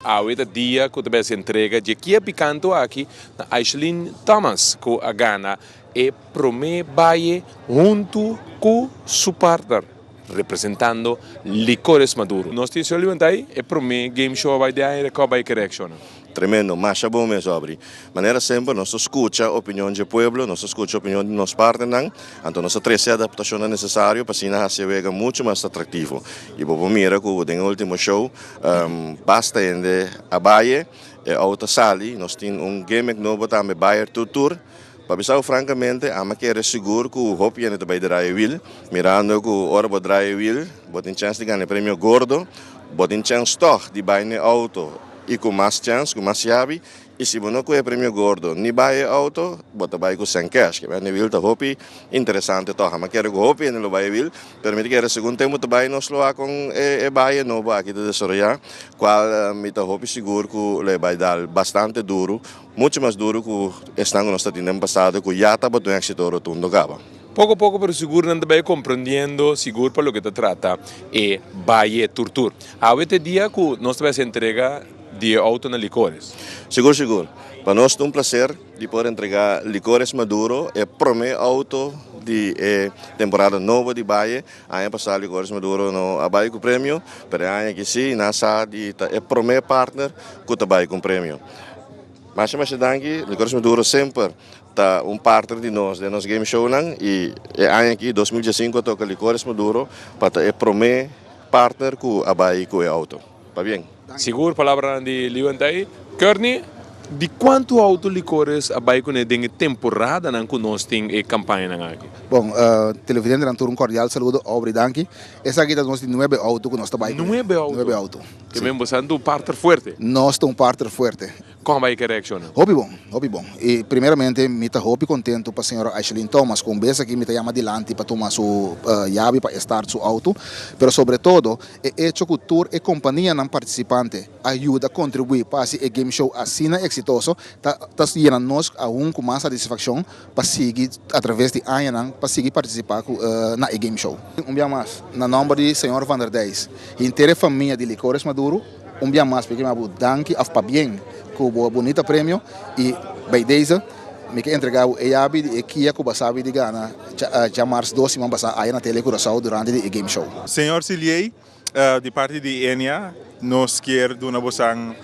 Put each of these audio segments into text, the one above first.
Awe ta dia ku ta bai hasi entrega dje Kia Picanto aki na Aisheline Thomas ku a gana e prome baye huntu ku su partner representando Licores Maduro. Nos tin solo levanta ei e prome game show a bai den aire ku a bai ke reakshonnan. Tremendo, masha bon mes Aubrey. Manera semper nos ta skucha opinion dje pueblo, nos ta skucha opinion di nos partnernan, anto nos ta trese adaptashonnan nesesario pa asina hasi e wega muchu mas atraktivo. I bo por mira ku den e ultimo show basta hende a baye, e auto a sali, nos tin un gimmick nobo tambe Bayer Tur Tur. Pa bisa bo frankamente, ami a kere sigur ku hopi hende ta bai draai e wiel, mirando ku ora bo draai e wiel bo tin chèns di gana e premio gordo, bo tin chèns tòg di bai na e auto i ku mas chèns, ku mas yabi, i si bo no kohe e premio gordo ni bai e auto, bo ta bai ku sèn kèsh. Ke bai na e wiel ta hopi interesante tòg. Ami a kere ku hopi hende lo bai e wiel, pero mi ta kere segun tempu ta bai nos lo wak kon e baye nobo aki ta desaroyá, kual mi ta hopi sigur ku lo e bai dal bastante duru. Mucho mas duro ku esnan ku nos ta tin den pasado ku ya tabata un éksito rotundo kaba. Poko poko pero sigur nan ta bai komprendiendo sigur pa loke ta trata e Baye Tur Tur. Awe ta e dia ku nos ta bai hasi entrega di e outo na Licores. Sigur sigur. Pa nos ta un plaser di por entrega Licores Maduro e prome outo di e temporada nobo di Baye. Aña pasá Licores Maduro no a bai ku premio, pero e aña aki si nan sa di ta e prome partner ku ta bai ku un premio. Masha masha danki, Licores Maduro semper ta un partner di nos den nos game shownan y e aña aki 2015 a toca Licores Maduro pa ta e prome partner cu a bay cu e auto. Pabien. Sigur palabranan di Liuwen ta ei. Courtney, di cuanto auto Licores a bay cune den e temporadanan cu nos tin e campañanan aki? Bon, televidentenan tur un cordial saludo, Aubrey danki. Esaki ta nos di nuebe auto cu nos ta bay cune. Nuebe auto? Nuebe auto. Te men boso ta un partner fuerte. Nos ta un partner fuerte. Kon bai ke reakshonnan? Hopi bon, hopi bon. I primeramente mi ta hopi kontentu pa señora Aisheline Thomas ku un bes aki mi ta yama dilanti pa tuma su yabi pa e start su outo. Pero sobre todo e echo ku tur e kompanianan partisipante a yuda kontribuí pa hasi e game show asina eksitoso ta ta yena nos aun ku mas satisfakshon pa sigui atraves di añanan pa sigui partisipá ku na e game show. Un bia mas, na nòmber di señor Van der Dijs, henter e famia di Licores Maduro, un bia mas mi ke maba bo danki òf pabien ku bo bunita premio i bij deze mi ke entregá bo e yabi di e kia ku bo a sabi di gana djamars dos siman pasá aya na Tele Curaçao durante di e game show. Señor Siliey, Di parti di Enia nos kier duna bosan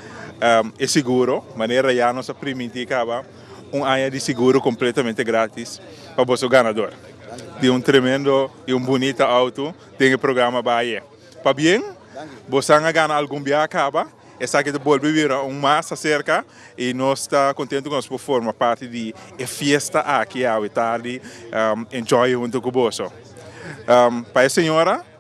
e seguro, manera ya nos a priminti caba, un aña di seguro completamente gratis pa boso ganador di un tremendo y un bunita auto den e programa Baye. Pabien, bosan a gana algun biaha caba, esaki ta bolbe bira un mas acerca y nos ta contento cu nos por forma parti di e fiesta aki awe tardi, enjoy hunto cu boso. Pa e señora.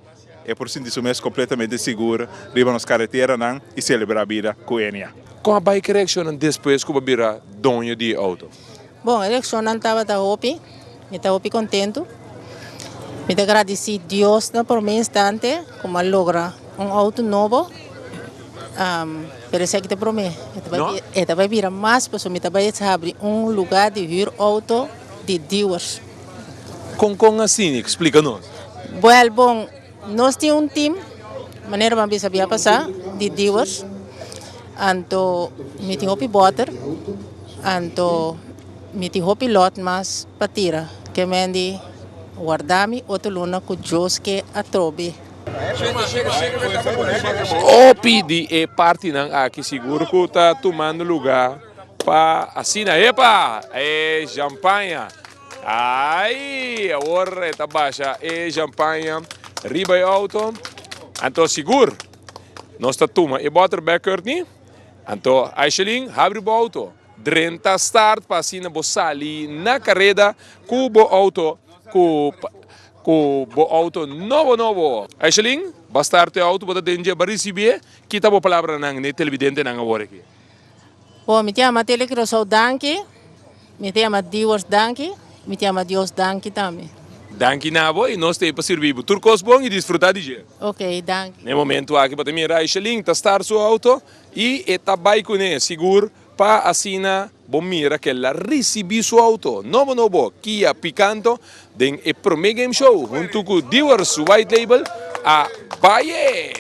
E por sinti su mes completamente sigur riba nos careteranan y celebra bida cu Enia. Con a bay cu e reaccionnan despues cu bo a bira doño di e auto? Bon, e reaccionnan tabata hopi. Mi ta hopi contento. Mi ta gradici Dios na prome instante cu mi a logra un auto nobo. Pero esaki ta prome. E ta bay bira mas pasobra mi ta bay habri un lugar di huur auto di dealers. Kon kon asina? Explica nos. Wel bon, nos tin un team, manera bo a bisa bia pasá, di diwers. Anto mi tin hopi bòter, anto mi tin hopi lòt mas pa tira. Ke men di warda mi otro luna ku Dios ke atrobe. Hopi di e partinan aki sigur ku ta tumando lugá pa asina, epa! E shampaña. Ai, awor e ta basha e champaña riba e auto. Anto sigur nos ta tuma e boter bek Courtney. Anto Aishelin, habri bo auto. Drenta start pa asina bo sali na kareda ku bo auto ku ku bo auto nobo nobo. Aishelin, ba start e auto, bo ta den dje, ba risibié. Kita bo palabranan n'e televidentenan awor aki. Bon, mi ta yama Tele Curaçao danki, mi ta yama Dios danki, mi ta yama Dios danki tambe. Danki na bo y nos ta ey pa sirbi bo. Tur cos bon y disfruta di dje. Ok, danki. Na e momento aki bo ta mira Aishalin ta start su auto y e ta bay cune sigur pa asina bo mira ke la ricibi su auto nobo nobo Kia Picanto den e prome game show hunto cu Dewars White Label a baye!